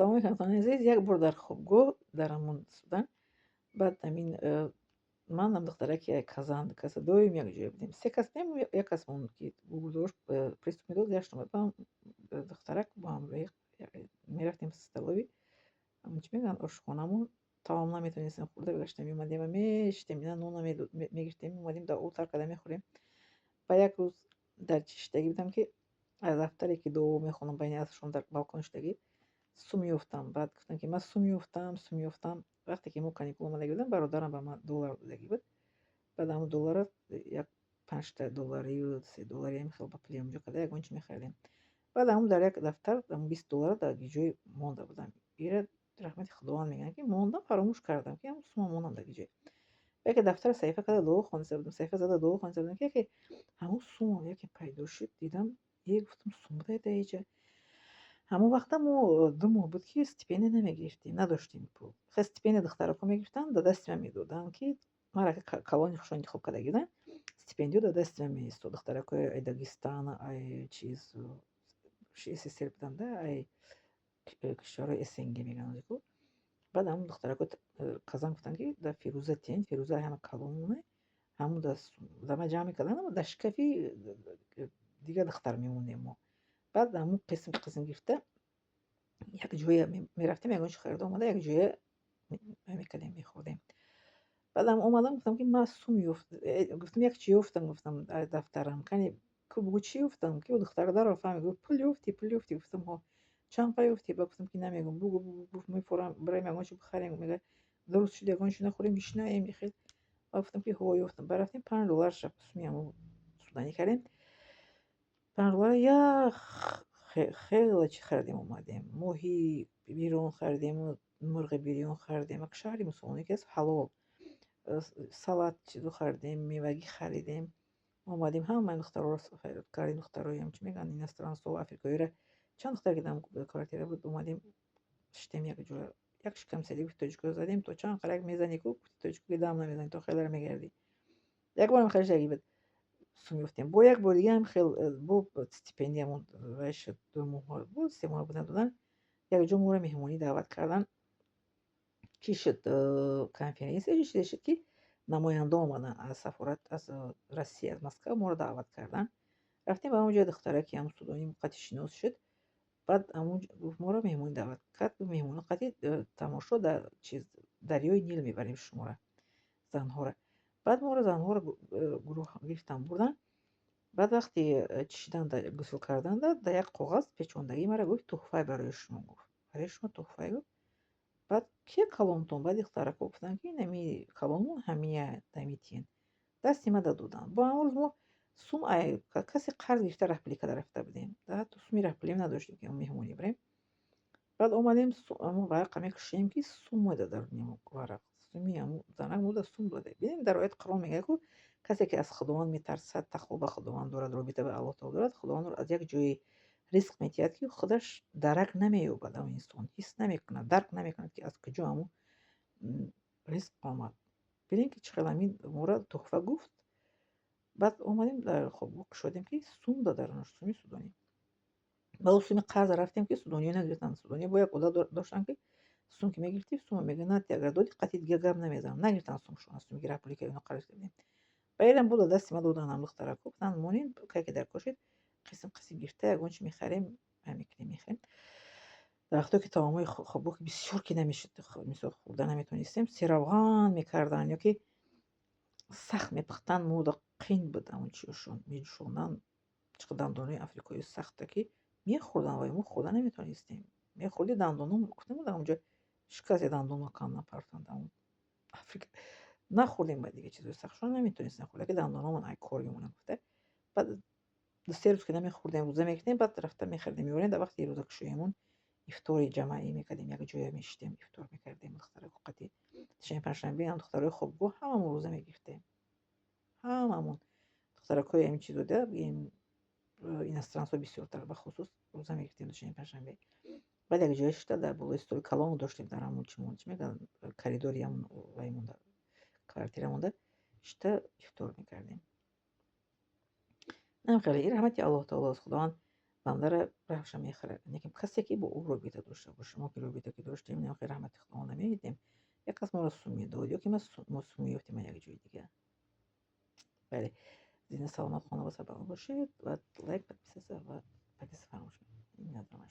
Салом алейкум, ҳамватанони азиз. Як бор дар хобгоҳ дар ҳамон Судан, баъд ҳамин ман ҳам духтараки казан каса доим як ҷоя будем. Се кас будем, як касмон ки гугулдош приступ медод, гашт омад. Баъд духтарак бо ҳамроҳи мерафтем столовый, ҳамон чӣ мегӯянд, ошхонамон, таом наметавонистем хӯрда, гаштем, меомадем ва мешитем, ина нона мегирифтем, меомадем, дар об тар карда мехӯрем. Ба як рӯз дар чӣ шидагӣ будам, ки аз дафтаре ки дуо мехонам, байни асршон дар балкон шидагӣ, сум ёфтам. Баъд гуфтам, ки ман сум ёфтам, сум ёфтам. Вақте ки мо каникул омадагӣ будам, бародарам ба ман доллар додагӣ буд. Баъд ҳамон долларро як панҷта долларию 3 доллари ҳамин хел ба пули ҳамонҷо карда ягон чи мехаридем. Баъд ҳамон дар як дафтар ҳамон 20 доллара дар ҷое монда будам. Ира раҳмати Худованд мегӯям, ки мондам, фаромӯш кардам, ки ҳамон сума мондам дар ҷое. Яке дафтара саҳифа карда дуо хониста будам, саҳифа зада дуо хониста будам, ки яке ҳамон сумам яке пайдо шуд, дидам, е, гуфтам, сум буда дар иҷа. Ҳамон вақта мо 2 моҳ буд, ки стипендия намегирифтем, надоштем пул. Хе, стипендия духтарако мегирифтанд, дар дасти ман медоданд, ки мара калони хушон интихоб карда буданд. Стипендиё дар дасти ман меистод. Духтаракои ай Дагестана, ай чиз СССР буданд, ай кишварҳои СНГ мегӯянд ку. Баъд ҳамон духтарако казан гуфтанд, ки дар Фирӯза тиен, Фирӯза ҳама калонмоне, ҳамон дар ман ҷамъ мекарданд, дар шкафи дигар духтар мемондем мо. Баъд ҳамон қисм қисм гирифта як ҷоя мерафтем, ягон чи харида омада, як ҷоя мекардем, мехӯрдем. Баъдам омадам, гуфтам, ки ман сум ёфт, гуфтам, як чи ёфтам, гуфтам, дар дафтарам. Кани ку, бугӯ, чӣ ёфтам? Ки духтара даро фаҳмид, гуфт: «Пул ёфтӣ, пул ёфтӣ?» Гуфтам: «Ҳо». «Чанд қа ёфтӣ?» Ба гуфтам, ки намегӯм. «Бугӯ, бугӯ», гуфт, «мефорам, бираем, ягон чи бихарем». Мега, дуруст шуд, ягон чи нахӯрем, гишнаем хел. Ба гуфтам, ки ҳо, ёфтам. Баъд рафтем, 5 доллар суми ҳамон суданӣ кардем. 5 доллар як хеле чӣ харидем, омадем. Моҳи бирён харидему мурғи бирён харидем. Як шаҳри мусулмонӣ ки аст, ҳалол. Салат чизо харидем, мевагӣ харидем. Омадем, ҳамаи духтарҳоро фарёд кардем, духтароям чӣ мегӯянд, иностранцо, африкоиро, чанд духтаре ки дар квартира буд, омадем, шиштем як ҷоя. Як шикам сади гуфти тоҷико задем, то чанд қарак мезанӣ ку, гуфти тоҷико ки дам намезанӣ, то хелара мегардӣ. Як борам хеле шаги буд, сум ёфтем. Бо як бори дигаам хел бо стипендиямон вай шуд, 2 моҳ буд, 3 моҳ будан додан. Як ҷо моро меҳмонӣ даъват карданд. Чӣ шуд, конференсия чӣ чизе шуд, ки намоянда омаданд аз сафорат, аз Россия, аз Москва моро даъват карданд. Рафтем ба он ҷои, духтараки ҳамун судонӣ қати шинос шуд. Баъд ҳамун гуфт, моро меҳмонӣ даъват кард, меҳмонӣ қати тамошо дар чиз дарёи Нил мебарем шуморо, занҳоро. Баъд моро, занҳоро, гурӯҳ гирифтан бурданд. Баъд вақте чишидан, гусл карданда, дар як коғаз печондагӣ мара гуфт: «Тӯҳфае барои шумо», гуфт. «Барои шумо тӯҳфае», гуфт. Баъд ки калонтон? Баъд духтарако гуфтанд, ки инами калонмон ҳамия дамитиен. Дасти мада доданд. Бо ҳамон рӯз мо сум ай касе қарз гирифта раҳпулӣ карда рафта будем. Ҳатто суми раҳпулиам надоштем, ки меҳмонӣ бирем. Баъд омадем, ҳамон варақа мекушем, ки сум мода дар варақ. Суми ҳамун занак мода сум дода. Бинед, дар ояти Қуръон мегӯяд ку, касе ки аз Худованд метарсад, тақво ба Худованд дорад, робита ба Аллоҳ таоло дорад, Худованд аз як ҷое ризқ медиҳад, ки худаш дарак намеёбад, он инсон ҳис намекунад, дарк намекунад, ки аз куҷо ҳамун ризқ омад. Бинед, ки чӣ хел ҳамин моро тӯҳфа гуфт. Баъд омадем, дар хобгоҳ кушодем, ки сум дода, суми судонӣ. Ба ӯ суми қарз рафтем, ки судониё нагирифтанд. Судониё бо як одат доштанд, ки сум ки мегирифтӣ, сума мегӯяд: «На, агар додӣ, қатъи дига гап намезанам». Нагирифтанд сумшон, суми ки раҳпулӣ ки ино қарз гирифтем. Ба инам буда дасти ма доданд ҳам духтарако, гуфтанд: «Монед, кай ки дар кошед, қисм қисм гирифта ягон чи мехарем, мекунем, мехӯрем». Дар вақтое ки таомҳои хобгоҳ ки бисёр ки намешуд, мисол, хӯрда наметавонистем, серравған мекарданд ё ки сахт мепухтанд, мода қин буд ҳамон чиёшон, меҷӯшонданд. Чӣ қадар дандонои африкоӣ сахта, ки мехӯрданд, вале мо хӯрда наметавонистем. Мехӯрди, дандоно, гуфтем, дар онҷо шикасти, дандоно канда партофтанд. Африка нахӯрдем, ба дига чизои сахтшон наметавонистем хӯрда, ки дандономон ай кор мемонад, гуфта. Баъд 2-3 рӯз ки намехӯрдем, рӯза мегирифтем, баъд рафта мехаридем, меорем. Дар вақти рӯзакушоямон ифтори ҷамъӣ мекардем, як ҷоя мешиштем, ифтор мекардем духтарако қати. Шаби панҷшанбе ҳам духтарои хобгоҳ ҳамамон рӯза мегирифтем, ҳамамон духтаракҳои ҳамин чизода, иностранцҳо бисёртар, бахусус рӯза мегирифтем душанбе, панҷшанбе. Баъд як ҷоя шишта, дар болои столи калон доштем, дар ҳамон чимон, чӣ мегӯянд, коридори ҳамон вай монда, квартира монда, шишта ифтор мекардем. Нам хеле и раҳмати Аллоҳ таоло аст. Худованд Бандара раҳша мехӯрад. Лекин касе, ки бо ӯ робита дошта боша. Мо ки робита ки доштем, раҳмати Худо, намедидем. Як кас моро сум медод ё ки мо сум меёфтем аз як ҷои дига. Бале, зинда, саломат, хонавода сарбаланд бошед ва лайк, подписаться ва поделиться фаромӯш.